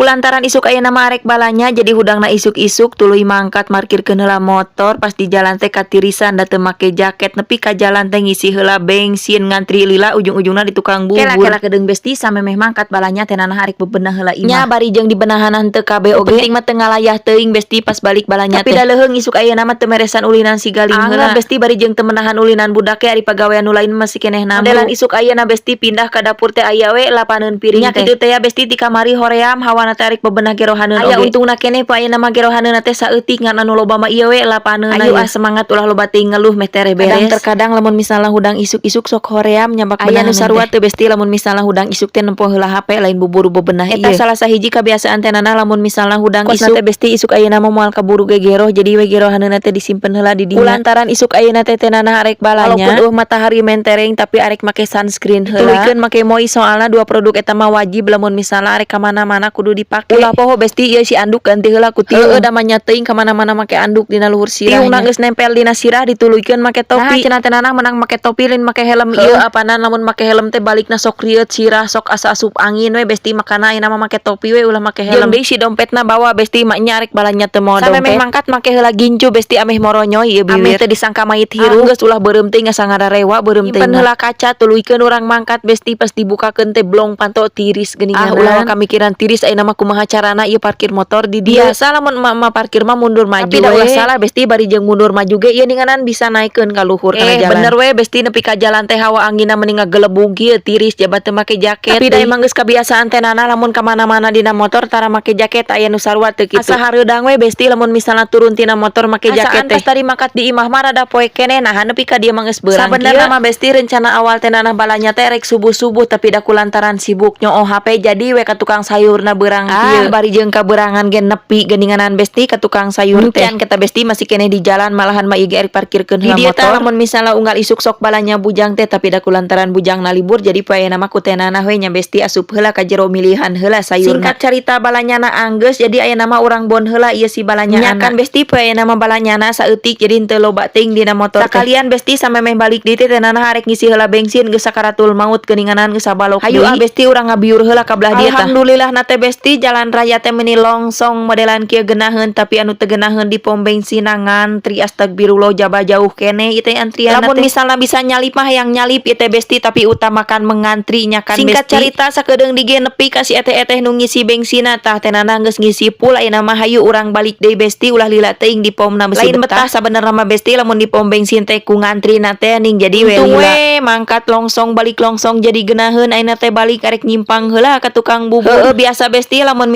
Kulantaran isuk ayeuna mah arek balanja, jadi hudangna isuk-isuk tuluy mangkat markirkeun heula motor. Pas di jalan teh katirisan da teu make jaket. Nepi ka jalan teh ngisi heula bensin, ngantri lila, ujung-ujungna di tukang bubur. Kela kela kedeung, Besti, samemeh mangkat balanja teh nanah arek bebenah heula imah. Nya bari jeung dibenahanan teu kabeh oge. Penting mah teu ngalayah teuing, Besti, pas balik balanja. Tapi da leuheung isuk ayeuna mah teu meresan ulinan si galing heula, Besti, bari jeung teu menahan ulinan budak ge, ari pagawean nu lain masih keneh nambru. Modelan isuk ayeuna, Besti, pindah ka dapur teh aya we lapaneun piring teh. Nya kitu teh ya, Besti, ti kamari hoream hawana teh arek bebenah gerohaneun oge. Aya untungna keneh poe ayeuna mah gerohaneunna teh saeutik, ngan anu loba mah ieu we lapaneunna. Ayo ah, semangat, ulah loba teuing ngeluh, meh tereh beres. Kadang terkadang lamun misalna hudang isuk-isuk sok hoream nyabak. Aya nu sarua teu, Besti, lamun misalna hudang isuk teh nempo heula HP, lain buburu bebenah ieu? Eta salah sahiji kabiasaan teh nanah lamun misalna hudang isuk. Teh, Besti, isuk ayeuna mah moal kaburu gegeroh, jadi we gerohaneunna teh disimpen heula di dinya. Kulantaran isuk ayeuna teh teh nanah arek balanja, walaupun matahari mentereng, tapi arek make sunscreen heula. Tuluykeun make Moi, soalna dua produk eta mah wajib lamun misalna arek ka mana-mana kudu dipake. Ulah poho, Besti, ieu si anduk ganti heula ku tiung. Heueuh, da mah nya teuing ka mana-mana make anduk dina luhur sirah. Tiungna geus nempel dina sirah, dituluykeun make topi. Nah, cenah teh nanah menang make topi lain make helm ieu, apanan lamun make helm teh balikna sok rieut sirah, sok asa asup angin we, Besti, makana ayeuna mah make topi we, ulah make helm. Jeung deui si dompetna bawa, Besti, maknya arek balanja teu mawa dompet. Samemeh mangkat make heula gincu, Besti, ameh moronyoy ieu bibir. Ameh teu disangka mayit hirup. Geus ulah beureum teuing, asa ngararewa beureum teuing. Nyimpen heula kaca, tuluykeun urang mangkat, Besti. Pas dibukakeun teh blong panto tiris geuningan. Ah, ulah kamikiran tiris, ayeuna mah kumaha carana ieu parkir motor di dieu? Biasa lamun emak-emak parkir mah mundur maju. Tapi da ulah salah, Besti, bari jeung mundur maju ge ieu ninganan bisa naikeun ka luhur kana jalan. Bener we, Besti, nepi ka jalan teh hawa anginna meni ngagelebug ieu, tiris jaba teu make jaket. Tapi da emang geus kabiasaan teh nana lamun ka mana-mana dina motor tara make jaket. Aya nu sarua teu kitu? Asa hareudang we, Besti, lamun misalna turun tina motor make jaket teh. Pas tadi mangkat di imah mah rada poek keneh, nah nepi ka dieu mah geus beurang. Sabenerna mah, Besti, rencana awal teh nanah balanja teh rek subuh-subuh, tapi da kulantaran sibuk nyoo HP jadi we ka tukang sayurna beurang kieu. Bari jeung kaberangan ge nepi geuninganan, Besti, ka tukang sayur teh. Can kita, Besti, masih keneh di jalan malahan mah ieu ge arek parkirkeun heula motor. Lamun misalna unggal isuk sok balanja bujang teh, tapi da kulantaran bujang na libur, jadi poe ayeuna mah ku teh nanah we nya, Besti, asup heula ka jero milihan heula sayurna. Singkat carita balanyana anggeus, jadi ayeuna mah urang bon heula ieu si balanyana. Nya kan, Besti, poe ayeuna mah balanyana saeutik, jadi henteu loba teuing dina motor teh. Sakalian, Besti, samemeh balik deui teh nanah arek ngisi heula bensin, geus sakaratul maut geuninganan, geus sabalok deui. Hayu ah, Besti, urang ngabiur heula ka belah dieu tah. Alhamdulillah na teh, Besti, jalan raya teh meni longsong modelan kieu geunaheun, tapi anu teu geunaheun di pom bensin ngantri, astagfirullah, jaba jauh keneh ieu teh antrian. Lamun misalna bisa nyalip mah yang nyalip ieu teh, Besti, tapi utamakan mengantri nya kan. Singkat carita sakedeung di ge nepi ka si eteh-eteh nu ngisi bensinna. Tah, teh nana geus ngisi full, ayeuna mah hayu urang balik deui, Besti, ulah lila teuing di pomna besi. Lain betah sabenerna mah, Besti, lamun di pom bensin teh ku ngantri na teh ning, jadi we lila. We mangkat longsong, balik longsong, jadi geunaheun. Ayeuna teh balik arek nyimpang heula ka tukang bubur. Heueuh, biasa, Besti, lamun